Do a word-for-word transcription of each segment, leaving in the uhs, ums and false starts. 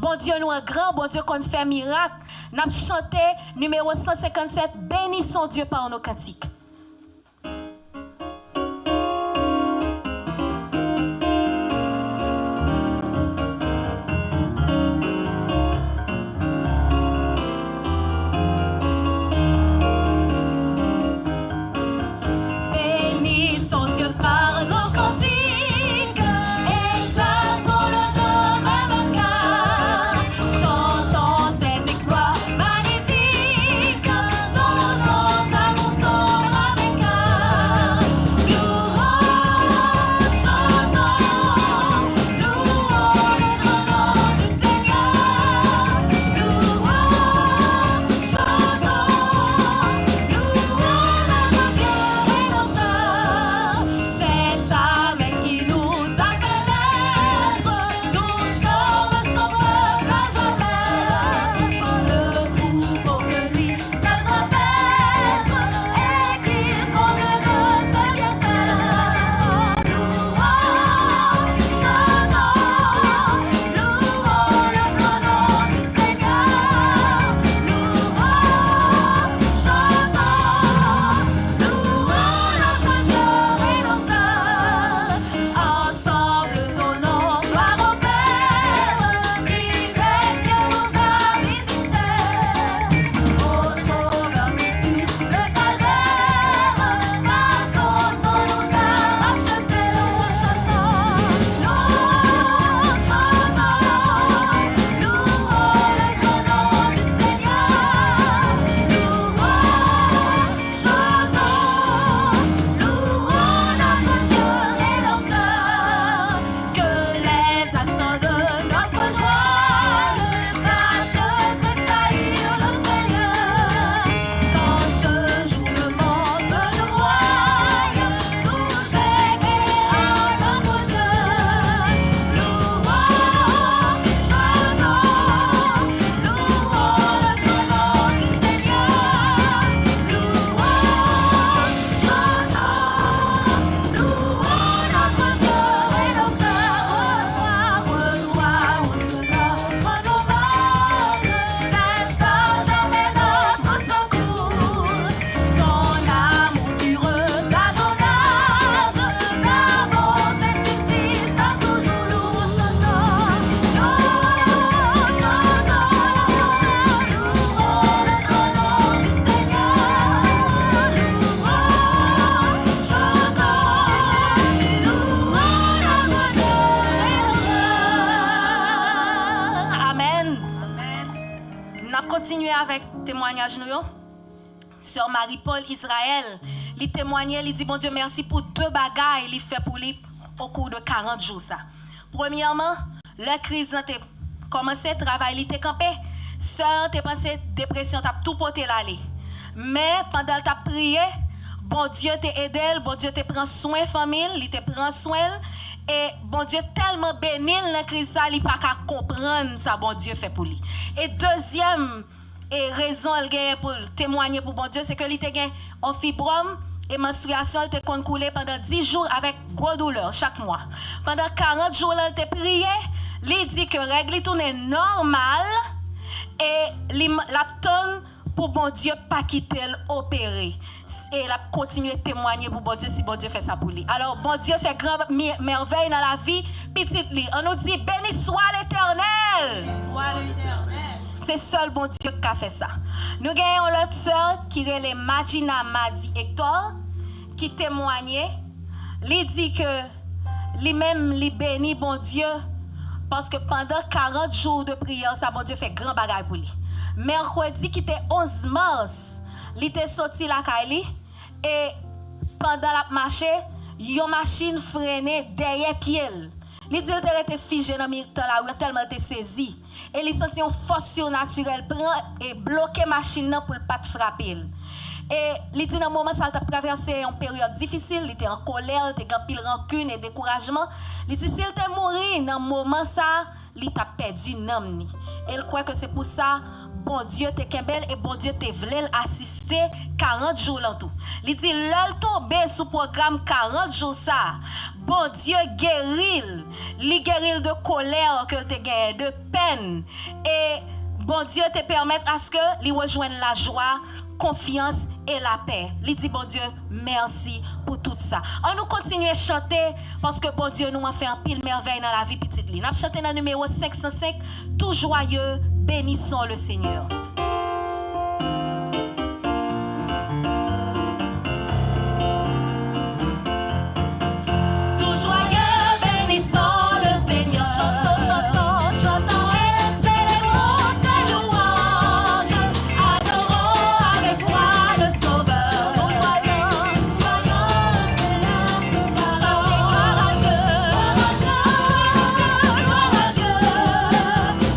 Bondye nou an gran, Bondye konn fè mirak. N ap chante nimewo san senkannsèt, Bénissons Dieu par nos cantiques. Bénissons Dieu par nos cantiques, exaltons-le de même cœur, chantons ses exploits magnifiques, son grand amour semble avec cœur. Louons, chantons, louons le grand nom du Seigneur. Louons, chantons, louons notre Dieu rédempteur. C'est sa main qui nous a fait naître. Nous sommes son peuple à jamais. Le troupeau que lui seul doit paître et qu'il comble de ses bienfaits. Louons, chantons, louons le grand nom du Seigneur. Louons, chantons, louons notre Dieu rédempteur. Ensemble, donnons gloire au Père qui des cieux nous a visités. Au Sauveur qui sur le calvaire, par son sang nous a rachetés. Nous chantons, nous chantons, louons le grand nom du Seigneur. Louons, chantons, louons notre Dieu rédempteur. Que les accents de notre joie fassent tressaillir le Seigneur. Qu'en ce jour le monde nous voie, nous éclaire à notre Dieu. Louons, chantons, louons le grand nom du Seigneur. Louons, chantons, louons notre Dieu rédempteur. Reçois, reçois, ô Dieu, notre hommage, reste à jamais notre secours. Ton amour dure d'âge en âge, ta bonté subsiste à toujours. Nous chantons, nous chantons, louons le grand nom du Seigneur. Louons, chantons, louons notre Dieu. Amèn. N ap kontinye avèk temwayaj nou yo. Sè Marie Paul Israël, li temwanye, li di Bondye mèsi pou de bagay li fè pou li okou de karant jou sa. Premyèman, lè kriz lan te kòmanse, travay li te kanpe, sè an te panse depresyon t ap tou pote l ale. Men, pandan l t ap priye, Bondye te ede l, Bondye te pran swen fanmi l, li te pran swen l, e Bondye tèlman beni l nan kriz sa, li pa ka konprann sa Bondye fè pou li. E dezyèm e rezon l genyen pou l temwanye pou Bondye, se ke li te gen yon fibròm e manstriyasyon l te konn koule pandan dis jou avèk gwo doulè chak mwa. Pandan karant jou lan l te priye, li di ke règ li tounen nòmal e li, l ap tann pou Bondye pa kite l opere. E l ap kontinye temwanye pou Bondye si Bondye fè sa pou li. Alò, Bondye fè gran mi-, mèvèy nan lavi pitit li. An nou di, Béni soit l'Éternel! Béni soit l'Éternel! Se sèl Bondye k ka fè sa. Nou gen yon lòt sè ki rele Magina Madi Hector, ki temwanye. Li di ke li menm, li beni Bondye, paske pandan karant jou de priyè sa, Bondye fè gran bagay pou li. Mèkredi ki te onz mas, li te soti lakay li, e pandan l ap mache, yon machin frennen dèyè pye l. Li di l te rete fije nan mitan lari an tèlman l te sezi. E li santi yon fòs sirnatirèl pran e bloke machin nan pou l pa t frape l. E li di nan moman sa, l t ap travèse yon peryòd difisil, li te an kolè, li te gen anpil rankin e dekourajman. Li di si l te mouri nan moman sa, li t ap pèdi nanm ni. E l kwè ke se pou sa Bondye te kenbe l e Bondye te vle l asiste karant jou lan tou. Li di lè l tonbe sou pwogram karant jou sa, Bondye geri l Li geri l de kolè ke l te genyen, de pèn. E Bondye te pèmèt aske li rejwenn lajwa, konfyans e lapè. Li di Bondye mèsi pou tout sa. Ann nou kontinye chante, paske Bondye nou an fè anpil mèvèy nan lavi pitit li. N ap chante nan nimewo senk san senk, Tout joyeux, bénissons le Seigneur. Tout joyeux, bénissons le Seigneur. Chantons, chantons, chantons et célébrons ses louanges. Adorons avec foi le Sauveur. Tout joyeux, joyeux, céleste, chantez gloire à Dieu. Gloire à Dieu, gloire à Dieu.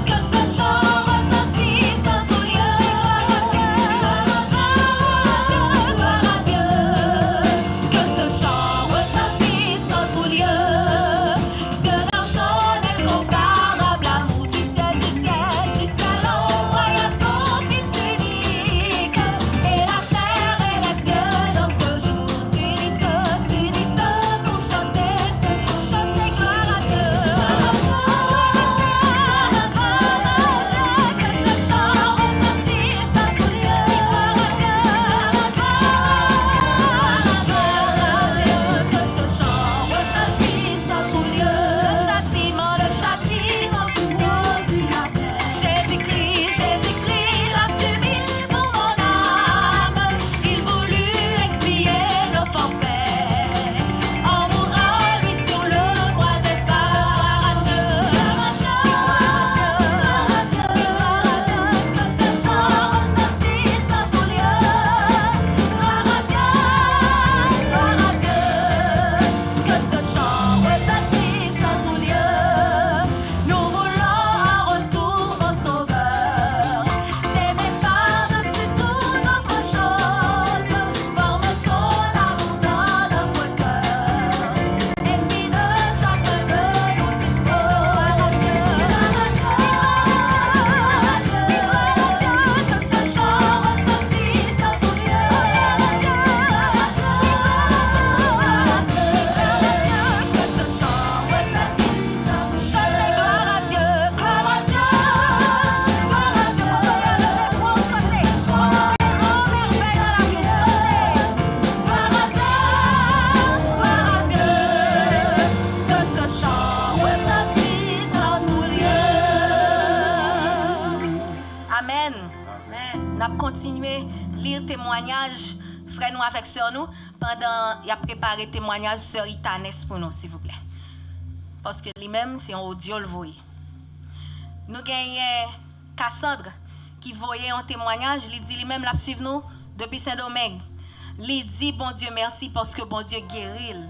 Que ce chant retentisse en tout lieu. Gloire à Dieu, gloire à Dieu, gloire à Dieu. Que ce chant retentisse en tout lieu. Dieu donne son incomparable amour du ciel, du ciel, du ciel envoya son Fils unique. Et la terre et les cieux dans ce jour s'unissent, s'unissent pour chanter, chanter gloire à Dieu. Gloire à Dieu, gloire à Dieu, que ce chant retentisse à tout lieu. Gloire à Dieu, gloire à Dieu, que ce chant retentisse à tout lieu. Le châtiment, le châtiment tout haut du lac. Jésus-Christ, Jésus-Christ l'a subi pour mon âme. Il voulut expier nos forfaits en mourant lui sur le bois d'Éphrath. Gloire à Dieu, gloire à Dieu, gloire à Dieu, gloire à Dieu, que ce chant retentisse en tout lieu. Gloire à Dieu, gloire à Dieu, que ce chant retentisse en tout lieu. Nous voulons un retour, mon Sauveur. T'aimer par-dessus toute autre chose. Forme ton amour dans notre cœur. Ennemi de chacun de nous dispose. Gloire à Dieu, gloire à Dieu, gloire à Dieu, que ce chant retentisse en tout lieu. Gloire à Dieu, gloire à Dieu, gloire à Dieu, que ce chant retentisse. Chante gloire à Dieu, gloire à Dieu, gloire à Dieu. Kote w ye, leve vwa w, chante. Chante gran mèvèy nan lavi w, chante. Gloire à Dieu, gloire à Dieu. Que ce chant retentisse en tout lieu. Amèn. Amèn. N ap kontinye li temwayaj frè nou avèk sè nou pandan y ap prepare temwayaj sè Itanès pou nou, silvouplè. Paske li menm, se yon odyo l voye. Nou genyen Cassandre ki voye yon temwayaj, li di li menm l ap swiv nou depi Sendomeng. Li di Bondye mèsi paske Bondye geri l.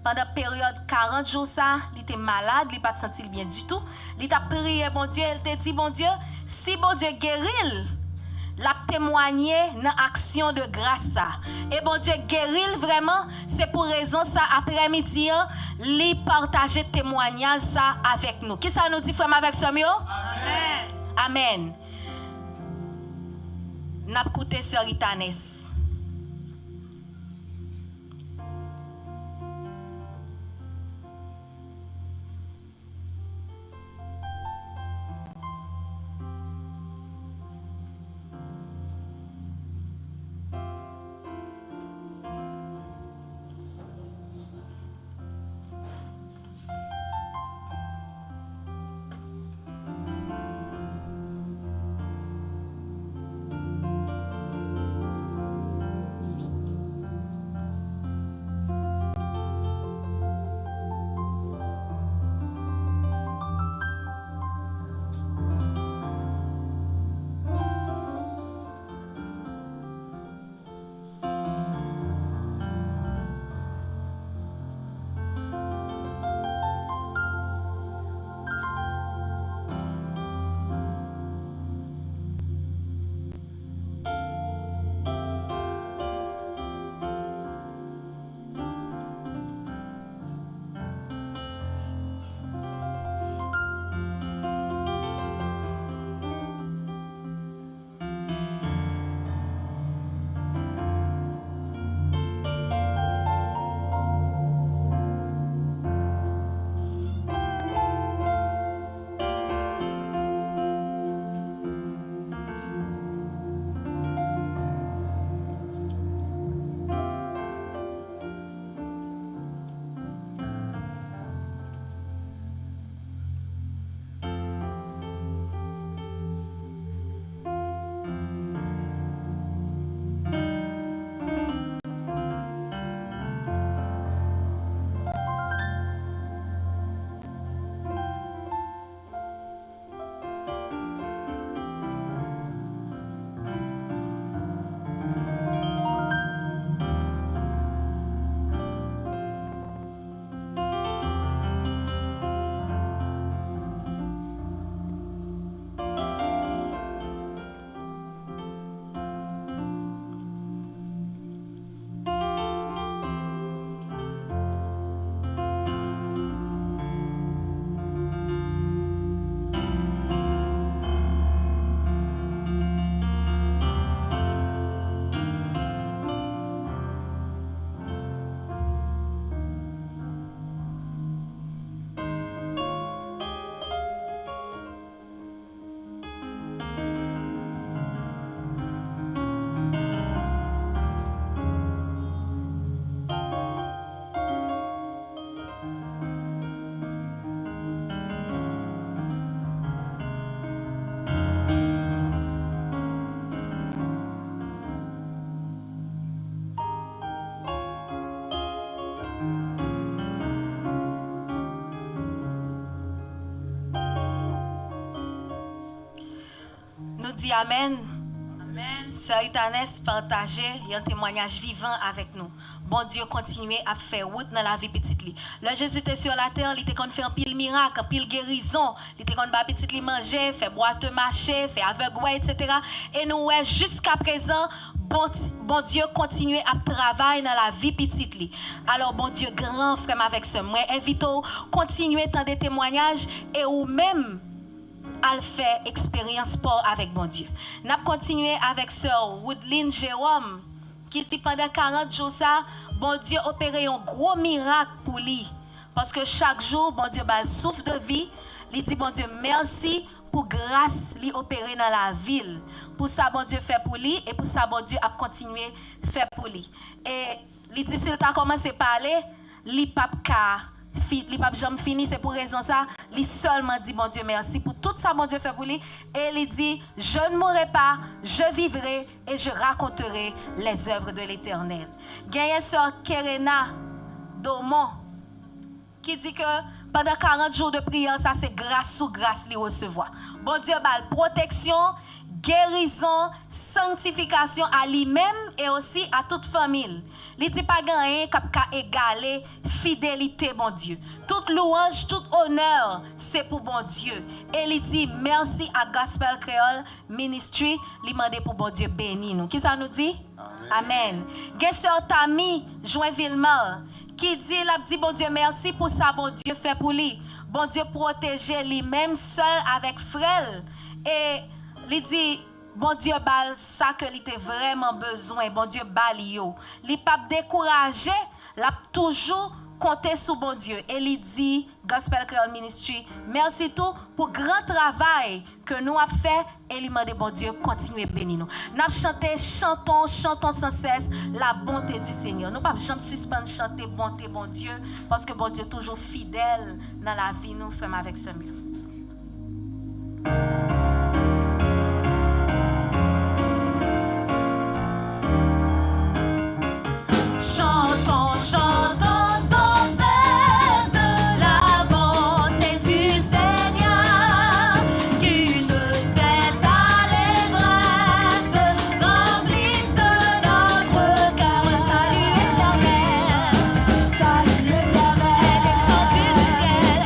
Pandan peryòd karant jou sa, li te malad, li pa t santi l byen ditou. Li t ap priye Bondye, li te di Bondye, si Bondye geri l, l ap temwanye nan aksyon de gras sa. E Bondye geri l vrèman, se pou rezon sa, aprèmidi an, li pataje temwayaj sa avèk nou. Kisa nou di, frè m avèk sè m yo? Amèn. Amèn. N ap koute sè Itanès. Di amèn. Amèn. Sè Itanès pataje yon temwayaj vivan avèk nou. Bondye kontinye ap fè wout nan lavi pitit li. Lè Jezi te sou latè, li te konn fè anpil mirak, anpil gerizon. Li te konn ba pitit li manje, fè bwate mache, fè avèg wè, etsetera. E nou wè jiska prezan, Bon, Bondye kontinye ap travay nan lavi pitit li. Alò, Bondye gran, frè m avèk sè m. Mwen envite w kontinye tande temwayaj e ou menm al fè eksperyans pa w avèk Bondye. N ap kontinye avèk sè Woodline Jérôme ki di pandan karant jou sa, Bondye opere yon gwo mirak pou li. Paske chak jou, Bondye ba l souf de vi, li di Bondye mèsi pou gras li opere nan lavi l, pou sa Bondye fè pou li e pou sa Bondye ap kontinye fè pou li. E li di si l ta kòmanse pale, li p ap ka fi, li p ap janm fini. Se pou rezon sa, li sèlman di Bondye mèsi pou tout sa Bondye fè pou li. E li di, je ne mourrai pas, je vivrai et je raconterai les œuvres de l'Éternel. Genyen sè Kerena Domon ki di ke pandan karant jou de priyè sa, se gras sou gras li resevwa. Bondye ba l pwoteksyon, gerizon, sanktifikasyon a li menm e osi a tout fanmi l. Li di pa gen anyen k ap ka egale fidelite Bondye. Tout louwanj, tout onè se pou Bondye. E li di mèsi a Gospel Kreyòl Ministry, li mande pou Bondye beni nou. Kisa nou di? Amèn. Amèn. Gen sè Tami Joinville Mar ki di l ap di Bondye mèsi pou sa Bondye fè pou li. Bondye pwoteje li menm sèl avèk frè l. E li di Bondye ba l sa ke li te vrèman bezwen. Bondye ba li yo. Li p ap dekouraje. L ap toujou konte sou Bondye. E li di Gospel Kreyòl Ministry mèsi tou pou gran travay ke nou ap fè e li mande Bondye kontinye beni nou. N ap chante, chantons, chantons sans cesse la bonté du Seigneur. Nou p ap janm sispann chante bonte Bondye, paske Bondye toujou fidèl nan lavi nou, frè m avèk sè m yo. Chantons, chantons sans cesse la bonté du Seigneur qui nous étale et grâce remplisse notre cœur. Salut éternel, salut éternel, est descendu du ciel,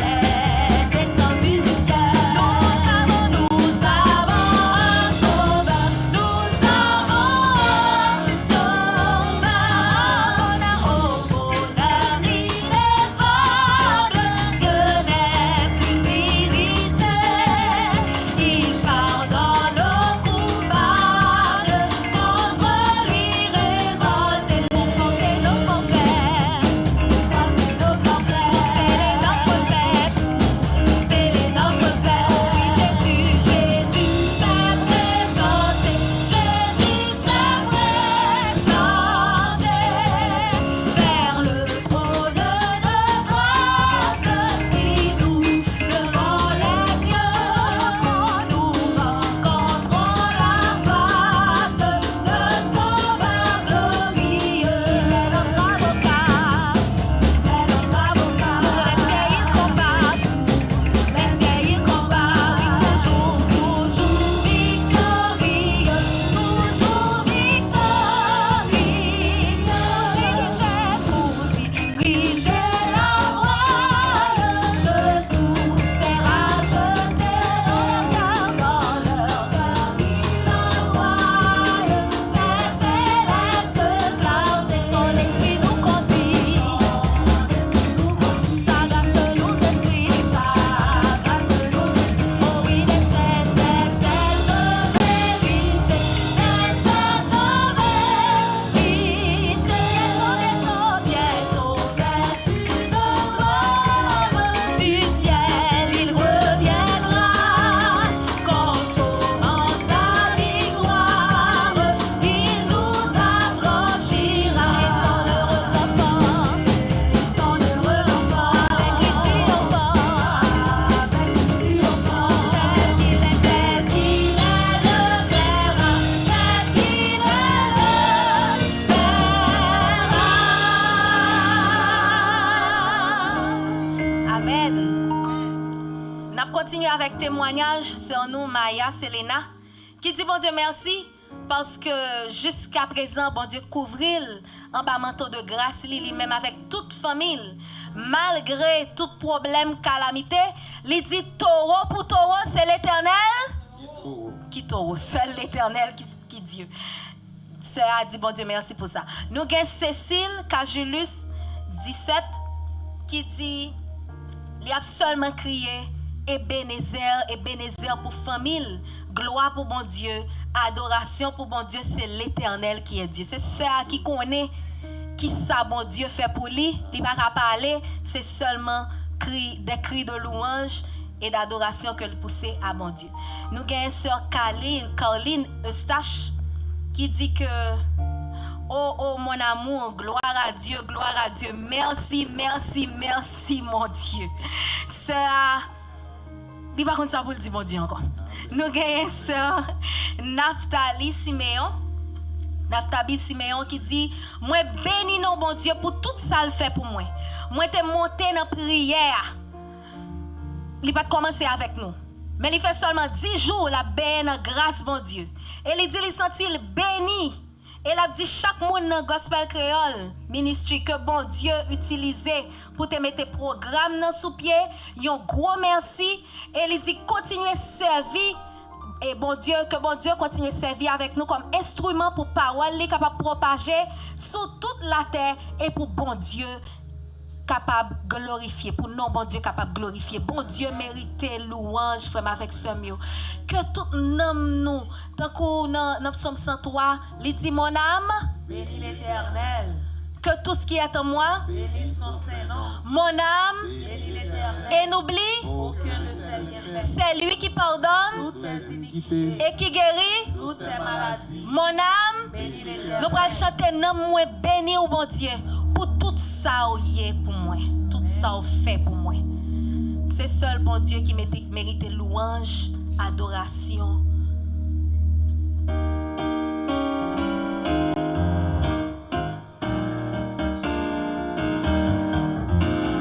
est descendu du ciel. Nous avons, nous avons un sauveur, nous avons un sauveur, au bonheur ineffable, Dieu n'est plus irrité, il pardonne aux coupables, contre lui révoltés. Portez nos forfaits, portez nos forfaits, scellez notre paix. Scellez notre paix, oui, Jésus, Jésus s'est présenté, Jésus s'est présenté vers le trône de grâce. Si nous levons les yeux, nous rencontrons la face de Sauveur glorieux. Il est notre avocat. Pour les séiles combat, pour les séiles combat, oui, toujours, toujours victorieux, toujours victorieux. Diriger pour diriger la royauté de tous ces rachetés, dans leur cœur, dans leur cœur, il envoie ses célestes clartés. Son esprit nous conduit, sa grâce nous instruit, sa grâce nous instruit. Oh oui, descend, descend de vérité, descend de vérité. Bientôt, bientôt, bientôt, vêtu de gloire du ciel, il reviendra. Consommant sa victoire, il nous affranchira. Et son heureux enfant, son heureux enfant, avec lui triomphant, avec lui triomphant, tel qu'il est, tel qu'il est le Père, tel qu'il est le Père. Amèn. N ap kontinye avèk temwayaj sè nou Maya Selena. ki di Bondye mèsi, paske jiskaprezan, Bondye kouvri l anba manto de gras li, li menm avèk tout fanmi l. Malgre tout pwoblèm, kalamite, li di, towo pou towo, se Letènèl ki towo. Sèl Letènèl ki, ki Dye. Sè a di Bondye mèsi pou sa. Nou gen Cécile Cajulus disèt ki di, li ap sèlman kriye, Ebenezè, Ebenezè pou fanmi l. Glwa pou Bondye, adorasyon pou Bondye, se Letènèl ki è Dye. Se sè a ki konnen ki sa Bondye fè pou li, li pa ka pale, se sèlman kri, des cris de louange et d'adoration ke l pouse a Bondye. Nou genyen sè Carline, Carline Eustache, ki di ke, oh, oh, mon amour, gloire à Dieu, gloire à Dieu, merci, merci, merci, mon Dieu. Sè a, li pa konn sa pou l di Bondye ankò. Nou genyen sè Naftali Simeon, Naftali Simeon ki di, mwen beni non Bondye pou tout sa l fè pou mwen. Mwen te monte nan priyè a. Li pa t kòmanse avèk nou. Men li fè sèlman dis jou l ap benyen nan gras Bondye. E li di li santi l beni. E l ap di chak moun nan Gospel Kreyòl Ministry ke Bondye itilize pou te mete pwogram nan sou pye, yon gwo mèsi. E li di kontinye sèvi e Bondye, ke Bondye kontinye sèvi avèk nou kòm enstriman pou pawòl li kapab pwopaje sou tout latè e pou Bondye kapab glorifye, pou non Bondye kapab glorifye. Bondye merite louwanj, frè m avèk sè m yo. Ke tout nanm nou, tankou nan, nan Psòm san twa, li di, mon âme, bénis l'Éternel. Que tout ce qui est en moi, bénisse son saint nom. Mon âme, bénis l'Éternel. Et n'oublie, aucun de ses bienfaits. C'est lui qui pardonne, toutes tes iniquités, et qui guérit, toutes tes maladies. Mon âme, bénis l'Éternel. Nou pral chante, nanm mwen beni w, Bondye, pou tout sa w ye pou mwen, tout sa w fè pou mwen. Se sèl Bondye ki mete, merite louwanj, adorasyon.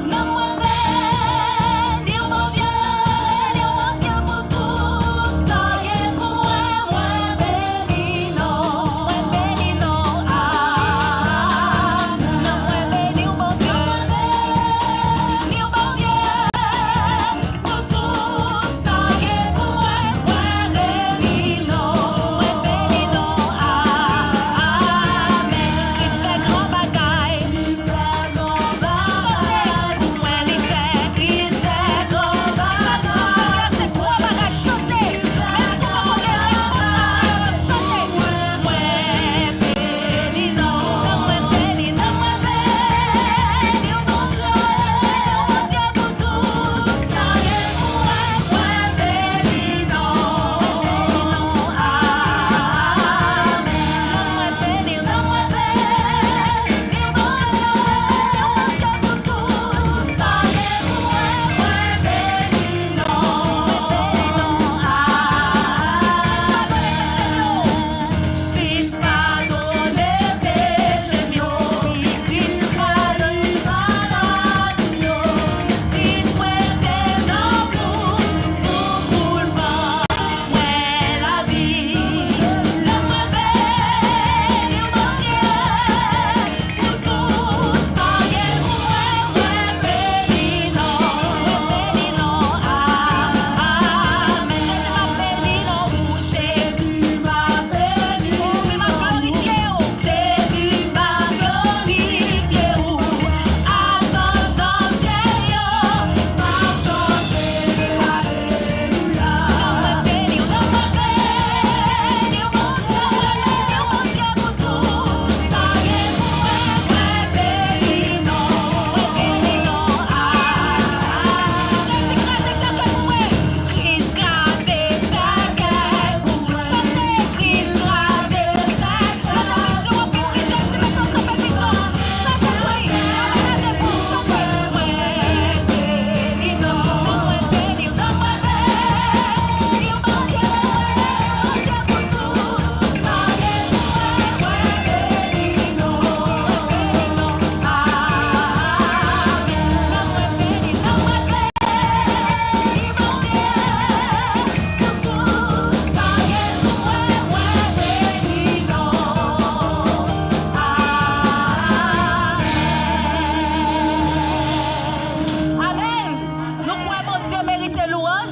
Nanm mwen beni w, Bondye, beni w, Bondye, pou tout sa w ye pou mwen. Mwen beni non, mwen beni non, ah. Nanm mwen beni w, Bondye, beni w, Bondye, pou tout sa w ye pou mwen. Mwen beni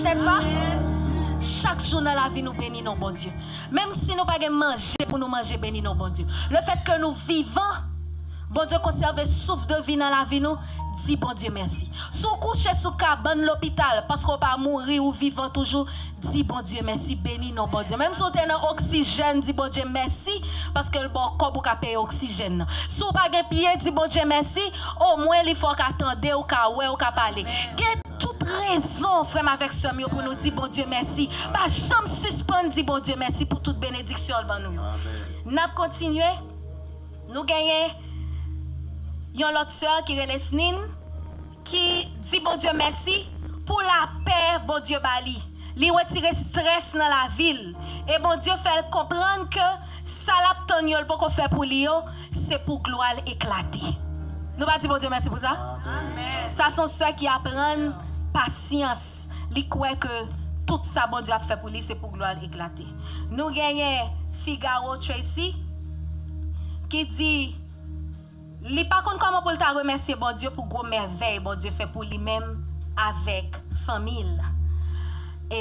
Nèspa? Chak jou nan lavi nou, beni non Bondye. Menm si nou pa gen manje pou nou manje, beni non Bondye. Lefètke nou vivan, Bondye konsève souf de vi nan lavi nou, di Bondye mèsi. Si w kouche sou kabann lopital paske w pa mouri, ou vivan toujou, di Bondye mèsi, beni non Bondye. Menm si w te nan oksijèn, di Bondye mèsi paske l ba w kòb ou ka peye oksijèn nan. Si w pa gen pye, di Bondye mèsi, omwen li fè w ka tande, ou ka wè, ou ka pale. Gen tout rezon, frè m avèk sè m yo, pou nou di Bondye mèsi. Pa janm sispann di Bondye mèsi pou tout benediksyon l ban nou yo. N ap kontinye. Nou genyen yon lòt sè ki rele Snin, ki di Bondye mèsi pou lapè Bondye ba li. Li retire strès nan lavi l. E Bondye fè l konprann ke sa l ap tann yo, l poko fè pou li yo, se pou glwa l eklate. Nou pa di Bondye mèsi pou sa? Sa se yon sè ki aprann pasyans. Li kwè ke tout sa Bondye ap fè pou li, se pou glwa l eklate. Nou genyen Figaro Tracy, ki di li pa konn kòman pou l ta remèsye Bondye pou gwo mèvèy Bondye fè pou li menm avèk fanmi l. E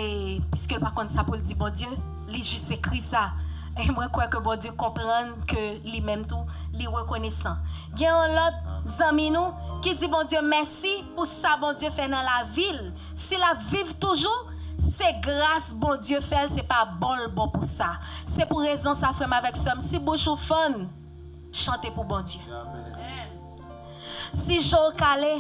piske l pa konn sa pou l di Bondye, li jis ekri sa. E mwen kwè ke Bondye konprann ke li menm tou, li rekonesan. Gen yon lòt zanmi nou ki di Bondye mèsi pou sa Bondye fè nan lavi l. Si l ap viv toujou, se gras Bondye fè l, se pa bon l bon pou sa. Se pou rezon sa, frè m avèk sè m, si bouch ou fann, chante pou Bondye. Si je w kale,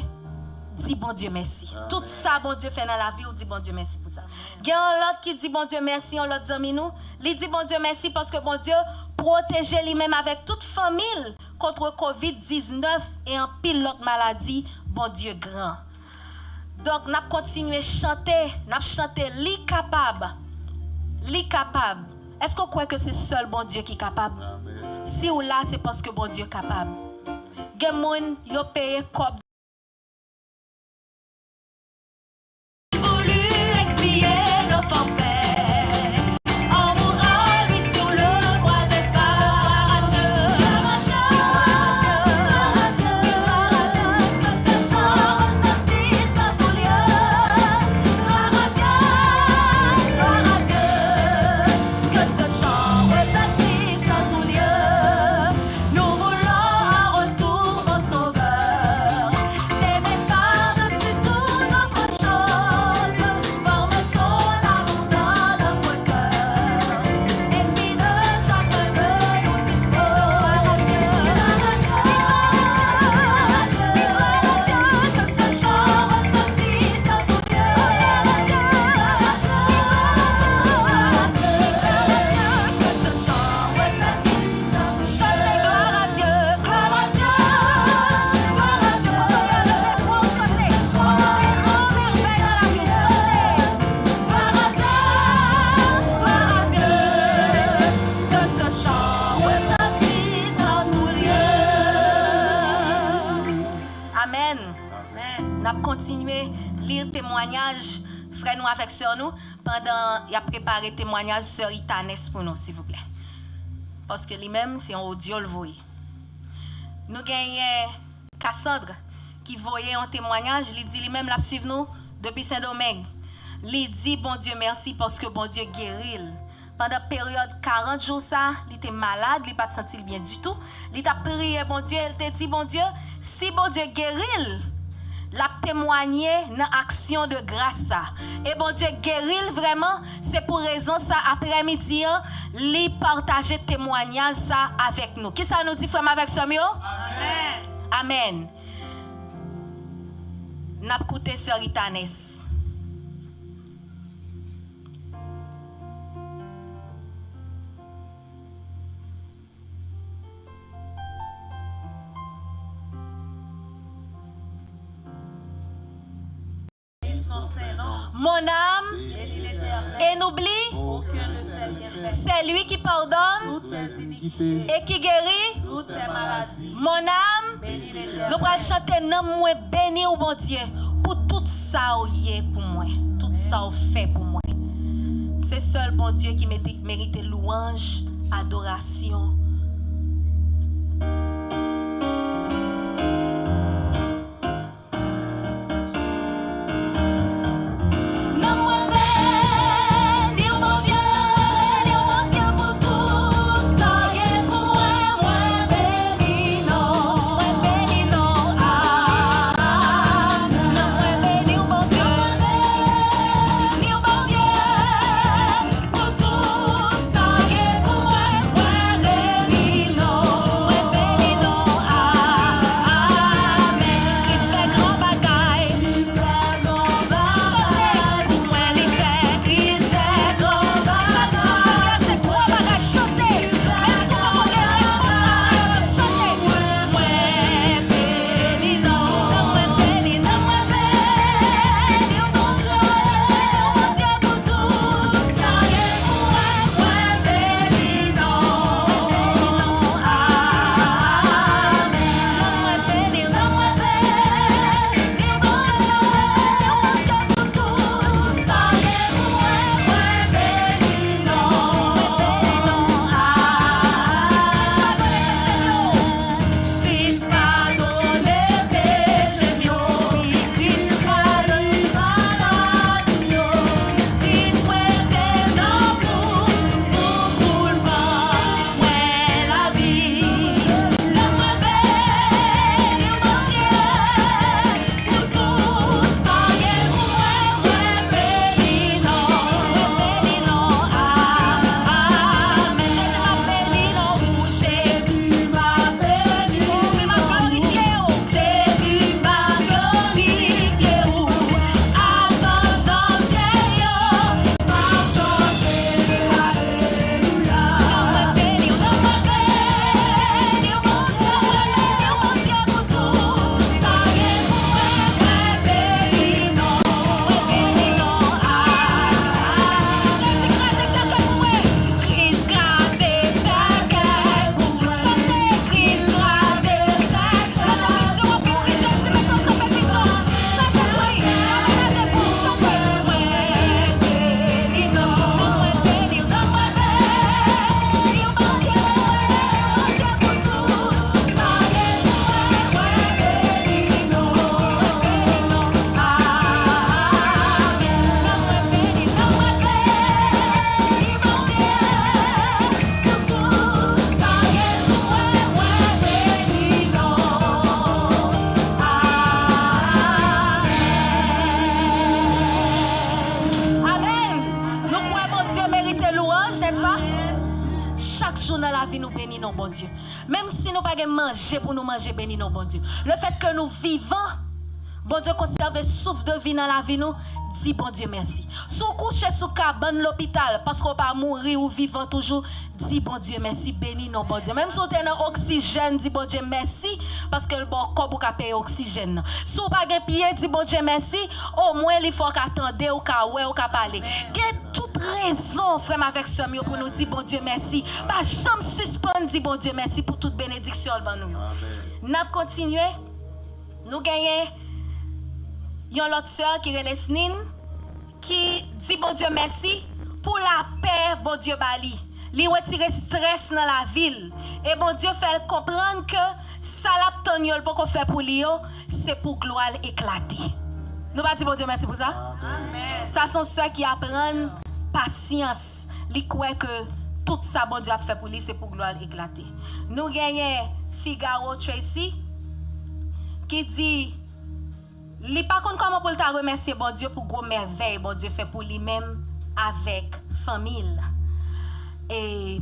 di Bondye mèsi. Tout sa Bondye fè nan lavi w, di Bondye mèsi pou sa. Gen yon lòt ki di Bondye mèsi, yon lòt zanmi nou, li di Bondye mèsi paske Bondye pwoteje li menm avèk tout fanmi l kont kovid diznèf e anpil lòt maladi. Bondye gran. Donk, n ap kontinye chante, n ap chante, li kapab. Li kapab. Èske w kwè ke se sèl Bondye ki kapab? Si w la, se paske Bondye kapab. Gen moun, yo peye kòb. Voulu expier nos forfaits en mourant, lui, sur le bois des Phares. Gloire à Dieu, gloire à Dieu, gloire à Dieu, gloire à Dieu, que ce chant retentisse en tout lieu. Gloire à Dieu, gloire à Dieu, que ce chant retentisse en tout lieu. Nous voulons un retour, mon Sauveur. T'aimer par-dessus toute autre chose. Forme ton amour dans notre cœur. Ennemi de chacun de nous dispose. Que ce chant retentisse en tout lieu. Que ce chant retentisse. Chante gloire à Dieu, gloire à Dieu, gloire à Dieu. Kote w ye, leve vwa w, chante. Chante gran mèvèy nan lavi w, chante. Gloire à Dieu, gloire à Dieu, que ce chant retentisse en tout lieu. Amèn. N ap kontinye li temwayaj frè nou avèk sè nou pandan y ap prepare temwayaj sè Itanès pou nou, silvouplè. Paske li menm, se yon odyo l voye. Nou genyen Cassandre ki voye yon temwayaj, li di li menm l ap swiv nou depi Sendomeng. Li di Bondye mèsi paske Bondye geri l. Pandan peryòd karant jou sa, li te malad, li pa t santi l byen ditou. Li t ap priye Bondye, e l te di Bondye, si Bondye geri l, l ap temwanye nan aksyon de gras sa. E Bondye geri l vrèman, se pou rezon sa, aprèmidi an, li pataje temwayaj sa avèk nou. Kisa nou di, frè m avèk sè m yo? Amèn. Amèn. N ap koute sè Itanès. Mon âme, et n'oublie, c'est lui qui pardonne et qui guérit. Mon âme, nou pral chante, nanm mwen beni w, Bondye, pou tout sa w ye pou mwen, tout sa w fè pou mwen. Se sèl Bondye ki mete, merite lwanj, adorasyon. Nanm mwen jou nan lavi nou, beni non Bondye. Menm si nou pa gen manje pou nou manje, beni non Bondye. Lefètke nou vivan, Bondye konsève souf de vi nan lavi nou, di Bondye mèsi. Si w kouche sou kabann lopital, paske w pa mouri, ou vivan toujou, di Bondye mèsi, beni non Bondye. Menm si w te nan oksijèn, di Bondye mèsi, paske l ba w kòb ou ka peye oksijèn nan. Si w pa gen pye, di Bondye mèsi, omwen li fè w ka tande, ou ka wè, ou ka pale. Gen tout rezon, frè m avèk sè m yo, pou nou di Bondye mèsi. Pa janm sispann di Bondye mèsi pou tout benediksyon l ban nou yo. N ap kontinye. Nou genyen yon lòt sè ki rele Snin, ki di Bondye mèsi pou lapè Bondye ba li. Li retire strès nan lavi l. E Bondye fè l konprann ke sa l ap tann yo, l poko fè pou li yo, se pou glwa l eklate. Nou pa di Bondye mèsi pou sa? Amèn. Sa se yon sè ki aprann pasyans. Li kwè ke tout sa Bondye ap fè pou li, se pou glwa l eklate. Nou genyen Figaro Tracy, ki di, li pa konn kòman pou l ta remèsye Bondye pou gwo mèvèy Bondye fè pou li menm avèk fanmi l. E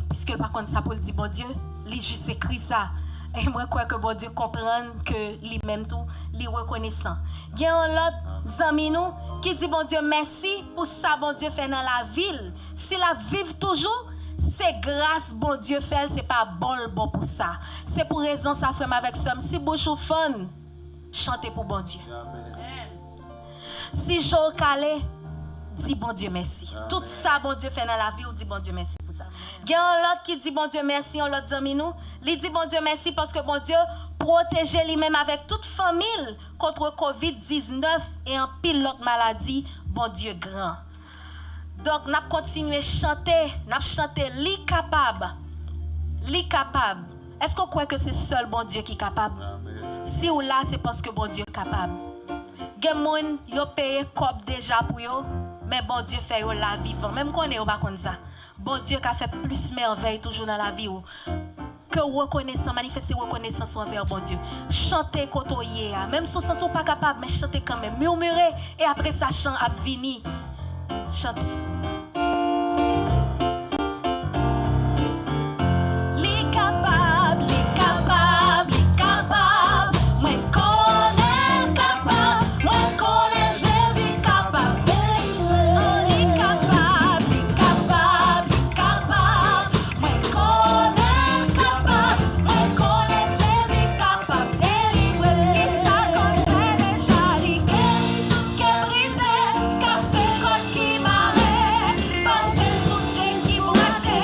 piske l pa konn sa pou l di Bondye, li jis ekri sa. E mwen kwè ke Bondye konprann ke li menm tou, li rekonesan. Gen yon lòt zanmi nou ki di Bondye mèsi pou sa Bondye fè nan lavi l. Si l ap viv toujou, se gras Bondye fè l, se pa bon l bon pou sa. Se pou rezon sa, frè m avèk sè m, si bouch ou fann, chante pou Bondye. Si je w kale, di Bondye mèsi. Tout sa Bondye fè nan lavi w, di Bondye mèsi pou sa. Gen yon lòt ki di Bondye mèsi, yon lòt zanmi nou, li di Bondye mèsi paske Bondye pwoteje li menm avèk tout fanmi l kont kovid diznèf e anpil lòt maladi. Bondye gran. Donk, n ap kontinye chante, n ap chante, li kapab. Li kapab. Èske w kwè ke se sèl Bondye ki kapab? Si w la, se paske Bondye kapab. Gen moun, yo peye kòb deja pou yo, men Bondye fè yo la vivan. Men m konnen yo pa konn sa. Bondye ka fè plis mèvèy toujou nan lavi w. Ke w rekonesan, manifeste rekonesans ou anvè Bondye. Chante kote w ye a. Menm si w santi w pa kapab, men chante kanmenm. Mimire, e apre sa, chan ap vini. Chante. Li kapab, li kapab, li kapab. Mwen konnen l kapab. Mwen konnen Jezi kapab delivre. Li kapab, li kapab, li kapab. Mwen konnen l kapab, mwen konnen Jezi kapab delivre. Kisa kòd fè deja? Li geri tout kè brize, kase kòd ki mare, pase tout chenn ki bwate,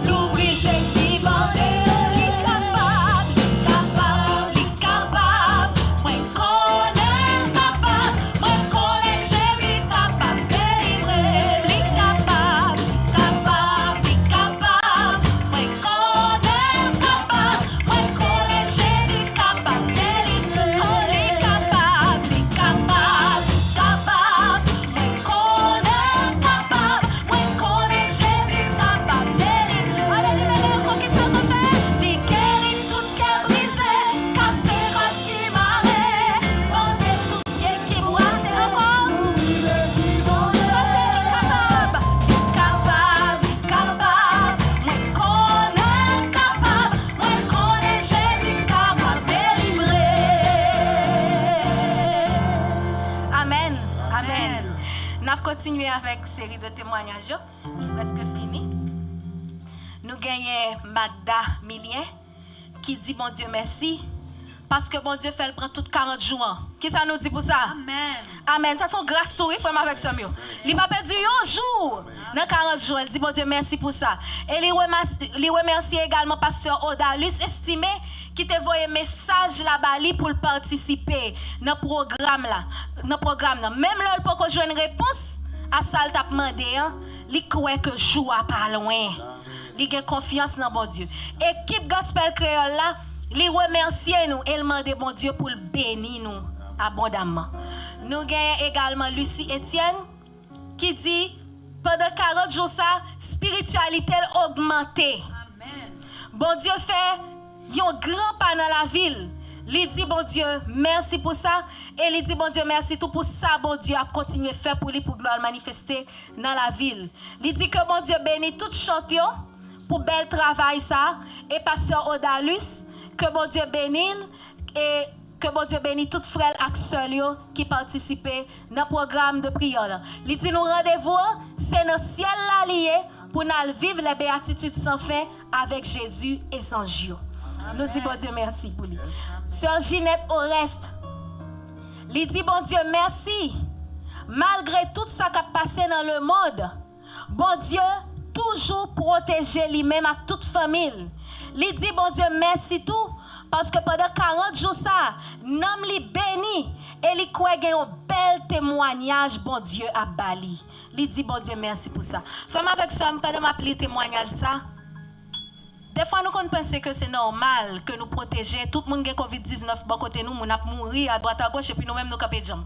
louvri chenn ki bande. Li kapab, li kapab, li kapab. Mwen konnen l kapab, mwen konnen Jezi kapab delivre. Li kapab, li kapab, li kapab. Mwen konnen l kapab, mwen konnen Jezi kapab delivre. Li kapab, li kapab, li kapab. Mwen konnen l kapab, mwen konnen Jezi kapab delivre. Ale, li mele ankò, kisa kòd fè? Li geri tout kè brize, kase kòd ki mare, bande tout pye ki bwate ankò. Chante, li kapab, li kapab, li kapab. Mwen konnen l kapab, mwen konnen Jezi kapab delivre. Amèn, amèn. N ap kontinye avèk seri de temwayaj yo ki prèske fini. Nou genyen Magda Milien ki di Bondye mèsi paske Bondye fè l pran tout karant jou an. Kisa nou di pou sa? Amèn. Amèn. Sa se yon gras tou, wi, frè m avèk sè m yo. Li pa pèdi yon jou nan karant jou an. Li di Bondye mèsi pou sa. E li remèsye, li remèsye egalman pastè Odalus Estimé ki te voye mesaj la ba li pou l patisipe nan pwogram la, nan pwogram nan. Menm lè l poko jwenn repons a sa l t ap mande an, li kwè ke jou a pa lwen. Li gen konfyans nan Bondye. Ekip Gospel Kreyòl la, li remèsye nou e l mande Bondye pou l beni nou abondamman. Nou genyen egalman Lucie Etienne ki di, pandan karant jou sa, espirityalite l ogmante. Amèn. Bondye fè yon gran pa nan lavi l. Li di Bondye mèsi pou sa, e li di Bondye mèsi tou pou sa Bondye ap kontinye fè pou li, pou glwa l manifeste nan lavi l. Li di ke Bondye beni tout chant yo, pou bèl travay sa, e pastè Odalus, ke Bondye beni l, e ke Bondye beni tout frè l ak sè l yo ki patisipe nan pwogram de priyè la. Li di nou randevou an, se nan syèl la li ye, pou n al viv les béatitudes sans fin avèk Jezi e zanj yo. Nou di Bondye mèsi pou li. Sè Jinèt Oreste, li di Bondye mèsi, malgre tout sa k ap pase nan lemonn, Bondye toujou pwoteje li menm ak tout fanmi l. Li di Bondye mèsi tou, paske pandan karant jou sa, nanm li beni e li kwè gen yon bèl temwayaj Bondye ap ba li. Li di Bondye mèsi pou sa. Frè m avèk sè m, pandan m ap li temwayaj sa, defwa nou konn panse ke se nòmal ke nou pwoteje, tout moun gen kovid diznèf bò kote nou, moun ap mouri adwat agoch, epi nou menm nou kanpe djanm.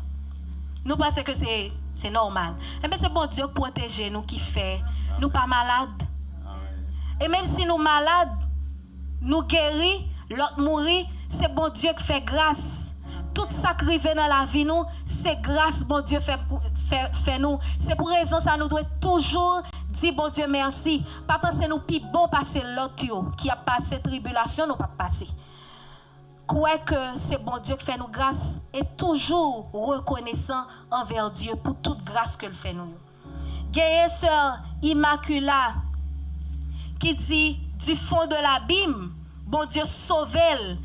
Nou panse ke se, se nòmal. Enben, se Bondye k pwoteje nou ki fè nou pa malad. E menm si nou malad, nou geri, lòt mouri, se Bondye k fè gras. Tout sa k rive nan lavi nou, se gras Bondye fè, pou, fè, fè nou. Se pou rezon sa nou dwe toujou di Bondye mèsi. Pa panse nou pi bon pase lòt yo ki ap pase tribilasyon nou p ap pase. Kwè ke se Bondye k fè nou gras e toujou rekonesan anvè Dye pou tout gras ke l fè nou yo. Genyen sè Imakila ki di, du fond de l'abîme, Bondye sove l,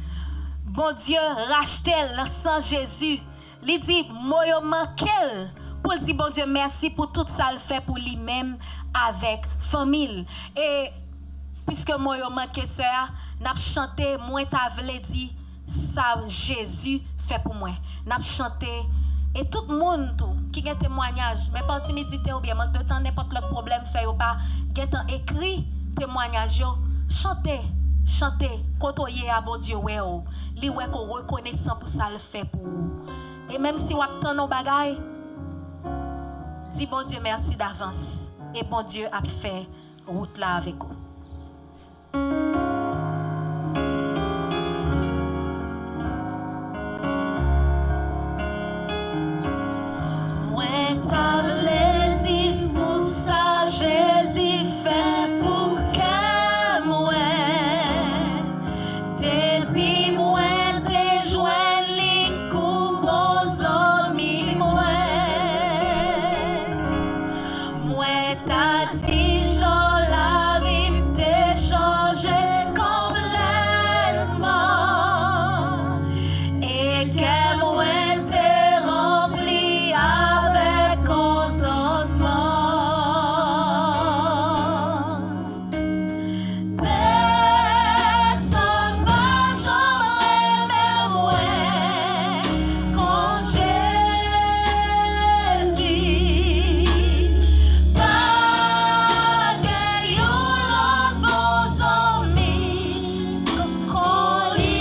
Bondye rachte l nan san Jezi. Li di mo yo manke l pou l di Bondye mèsi pou tout sa l fè pou li menm avèk fanmi l. E piske mo yo manke sè a, n ap chante mwen ta vle di sa Jezi fè pou mwen. N ap chante. E tout moun tou ki gen temwayaj, men pa timidite oubyen mank de tan, nenpòt lòt pwoblèm fè yo pa gentan ekri temwayaj yo, chante, chante, kote w ye a, Bondye wè w. Li wè ke w rekonesan pou sa l fè pou ou. E menm si w ap tann yon bagay, di Bondye mèsi davans. E Bondye ap fè wout la avèk ou. Mwen ta vle di pou sa Jezi fè pou kè mwen. Depi mwen te jwenn li kou bon zanmi mwen. Mwen ta di jan lavi m te chanje konplètman, e kè mwen te ranpli avèk kontantman. Pèsonn pa janm renmen mwen kon Jezi. Pa gen yon lòt bon zanmi kon li.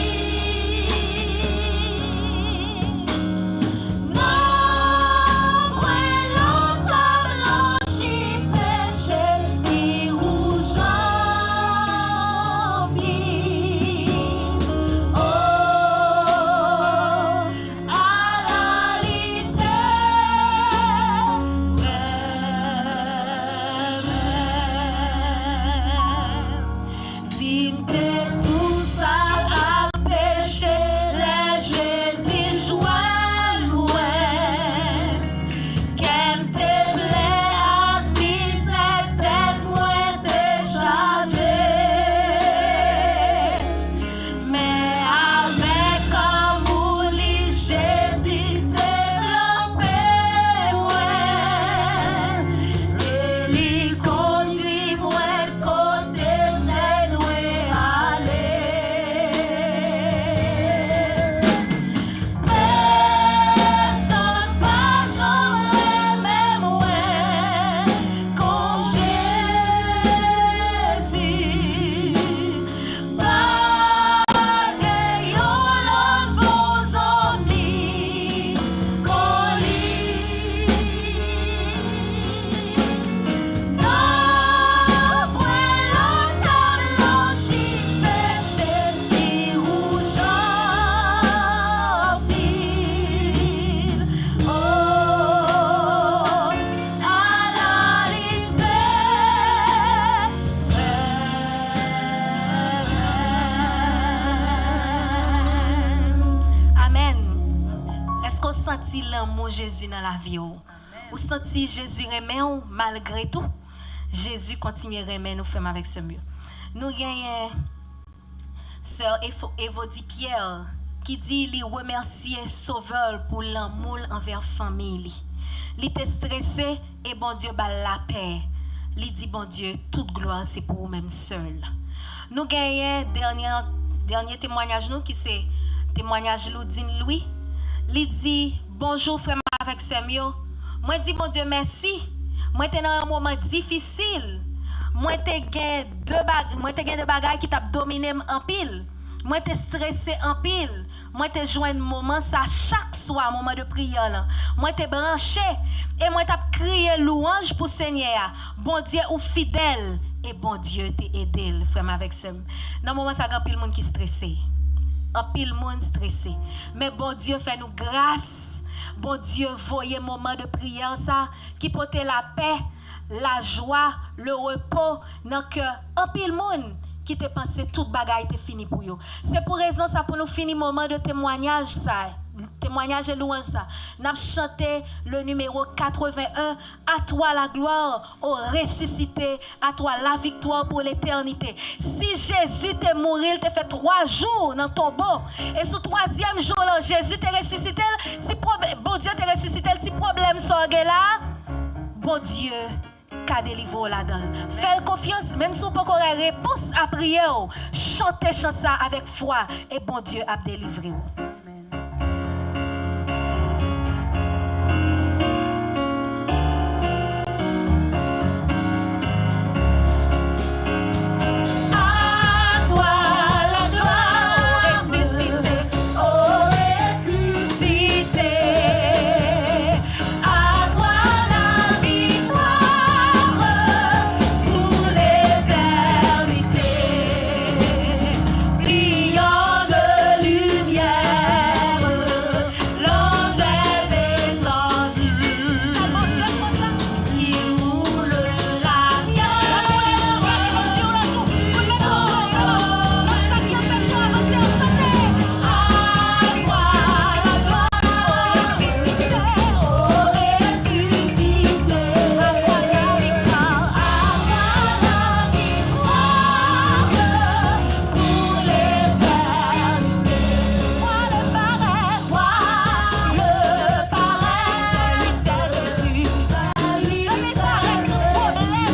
Non mwen lòt ap blanchi peche pi wouj anpil. O, a la li te renmen. Vi m te tou sal ak peche, lè Jezi jwenn mwen. Kè m te plen ak mizè, tèt mwen te chaje. Men avèk amou li, Jezi te kanpe mwen, e li kondui mwen kote m te dwe ale. Pèsonn pa janm renmen mwen kon Jezi. Pa gen yon lòt bon zanmi kon li. santi lanmou Jezi nan lavi w. Ou santi Jezi renmen w malgre tou. Jezi kontinye renmen nou, frè m avèk sè m yo. Nou genyen sè Evo-, Evody Pierre ki di li remèsye Sovè l pou lanmou l anvè fanmi li. Li te strese e Bondye ba l lapè. Li di Bondye, tout glwa se pou ou menm sèl. Nou genyen dènye, dènye temwanyaj nou ki se temwanyaj Loudine Louis. Li di, bonjou frè m avèk sè m yo. Mwen di Bondye mèsi. Mwen te nan yon moman difisil. Mwen te gen de bag-, mwen te gen de bagay ki t ap domine m anpil. Mwen te strese anpil. Mwen te jwenn moman sa chak swa, moman de priyè lan. Mwen te branche e mwen t ap kriye lwanj pou Senyè a. Bondye ou fidèl e Bondye te ede l, frè m avèk sè m. Nan moman sa, gen anpil moun ki strese. Anpil moun strese. Men Bondye fè nou gras. Bondye voye moman de priyè sa ki pote lapè, lajwa, le repo nan kè anpil moun ki te panse tout bagay te fini pou yo. Se pou rezon sa pou nou fini moman de temwanyaj sa, temwanyaj e lwanj sa. N ap chante le numéro quatre-vingt-un, À toi la gloire, ô ressuscité, à toi la victoire pour l'éternité. Si Jezi te mouri, l te fè twa jou nan tonbo, e sou twazyèm jou lan, Jezi te resisite l, ti pwob-, Bondye te resisite l, ti pwoblèm sa w gen la, Bondye ka delivre w ladan l. Fè l konfyans, menm si w poko wè repons a priyè w, chante chan sa avèk fwa e Bondye ap delivre w. Amèn. À toi la gloire, ô ressuscité, ô ressuscité. À toi la victoire pour l'éternité. Brillant de lumière, l'ange est descendu. Qui roule la pierre. Depi parèt tout pwoblèm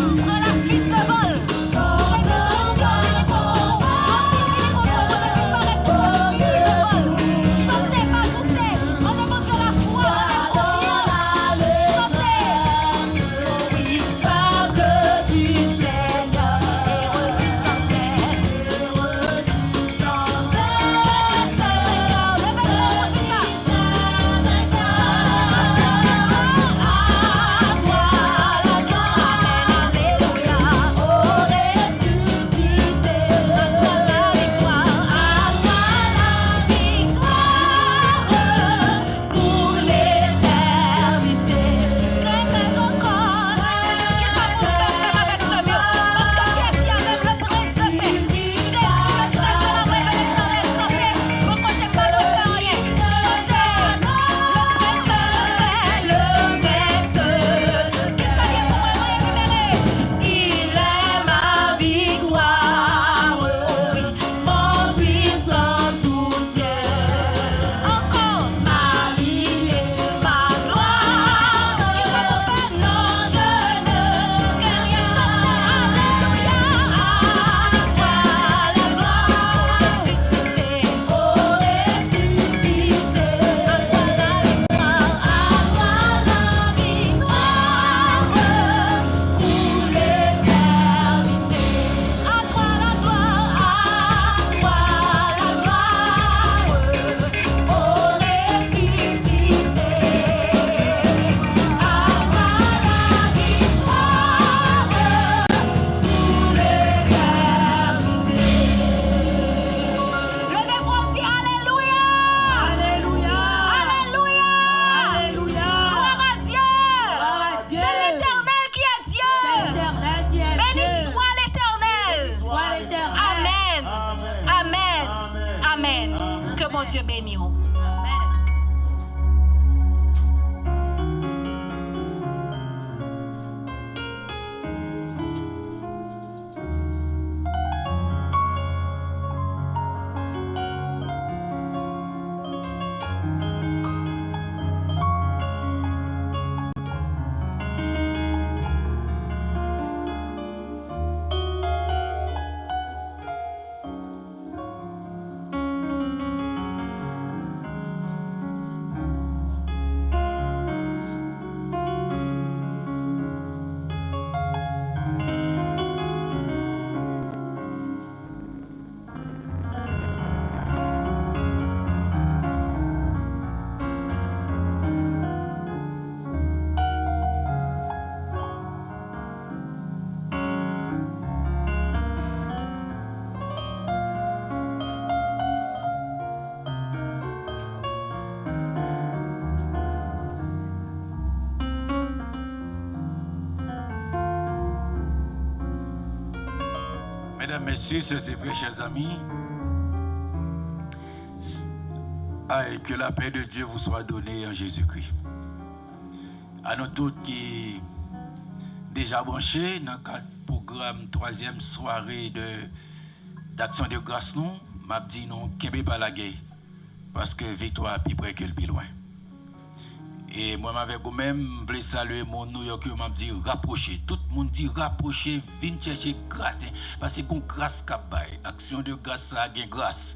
pran lafit devan l. Jezi di Bondye vini kont ou. Anpil vini kont ou, depi parèt tout obstak devan l. Chante, pa doute. Mande Bondye lafwa, mande l konfyans. Chante. Louange du Seigneur et redis sans cesse. Pour l'éternité. Kiyès ki avè m? Le Prince de paix. Jezi, le chef de l'armée de l'Éternel, kanpe bò kote m, pa dwe pè anyen. Chante, le Prince de paix, le Maître. Kisa gen pou mwen, mwen libere? Il est ma victoire, mon puissant soutien. Ankò. Ma vie et ma gloire. Kisa pou fè? Non, je ne crains rien. Chante, alelouya. À toi la gloire, ô ressuscité, ô ressuscité. À toi la victoire, à toi la victoire pour l'éternité. À toi la gloire, à toi la gloire, ô ressuscité. À toi la victoire pour l'éternité. Leve pou w di alelouya! Alelouya! Alelouya! Alelouya! Gloire à Dieu! Gloire à Dieu! C'est l'Éternel qui est Dieu! C'est l'Éternel qui est Dieu! Béni soit l'Éternel! Béni soit l'Éternel! Amen! Amen! Amen! Amen! Amen! Amen! Que Bondye beni w! Amen! Mesdames, Messieurs, chers et frères, chers amis, ah, et que la paix de Dieu vous soit donnée en Jésus-Christ. À nous tous qui déjà branchés dans le cadre programme troisième soirée de d'aksyon de gras nou, m ap di nou kenbe pa lage, paske viktwa a pi pre ke l pi lwen. E mwen avèk ou menm, m vle salye moun New York yo, m ap di rapwoche. Tout moun di rapwoche, vin chèche graten, paske gon gras k ap bay. Aksyon de gras sa a gen gras.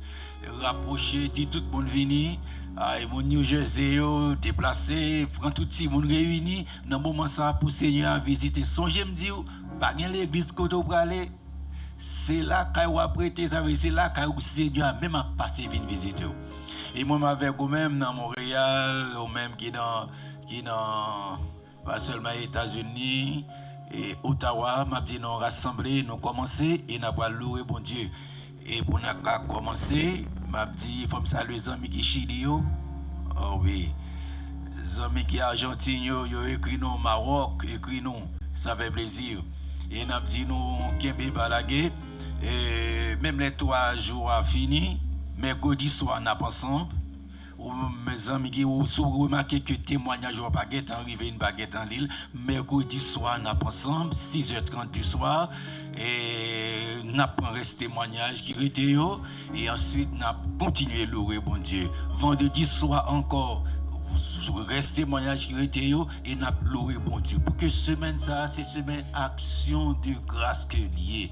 Rapwoche, di tout moun vini. Ay, moun New Jersey yo, deplase, pran tout timoun reyini. Nan moman sa a, pou Senyè a vizite. Sonje m di w, pa gen legliz kote w prale. Se lakay w ap rete, sa vle di se lakay ou Senyè a menm ap pase vin vizite w. E mwen m avèk ou menm nan Monreyal, ou menm ki nan, ki nan, pa sèlman Etazini, e Ottawa, m ap di nou rasanble, nou kòmanse e n ap pral loure Bondye. E pou n ka kòmanse, m ap di fò m salye zanmi ki Chili yo. Oh wi. Zanmi ki Ajantin yo, yo ekri nou, Mawòk ekri nou. Sa fè plezi. E n ap di nou kenbe pa lage. E menm lè twa jou a fini, mèkredi swa n ap ansanm. Ou menm zanmi ki ou, si w remake ke temwanyaj ou a pa gentan rive, n pa gentan li l, mèkredi swa n ap ansanm, sis è trant di swa. E n ap pran rès temwanyaj ki rete yo. E answit, n ap kontinye loure Bondye. Vandredi swa ankò, rès temwanyaj ki rete yo, e n ap loure Bondye. Pou ke semèn sa a, se semèn aksyon de gras ke l ye.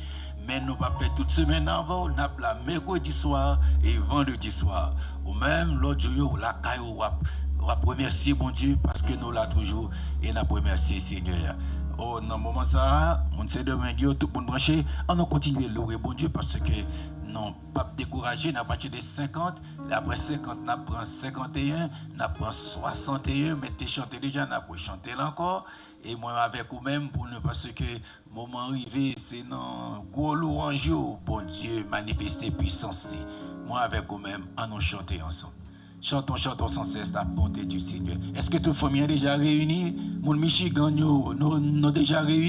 Men nou p ap fè tout semèn nan avè w, n ap la mèkredi swa e vandredi swa. Ou menm, lòt jou yo, w lakay ou, w ap, w ap remèsye Bondye paske nou la toujou e n ap remèsye Senyè a. O, nan moman sa a, moun Sendomeng yo, tout moun branche, ann nou kontinye loure Bondye paske nou p ap dekouraje, n ap mache de senkant, apre senkant, n ap pran senkanteyen, n ap pran swasanteyen, mèt te chante deja, n ap rechante l ankò, e mwen avèk ou menm pou nou, paske moman rive, se nan gwo lwanj yo, Bondye manifeste pwisans li. Mwen avèk ou menm, ann nou chante ansanm. Chantons, chantons sans cesse la bonté du Seigneur. Èske tout fanmi an deja reyini? Moun Michigan yo, nou, nou deja reyini?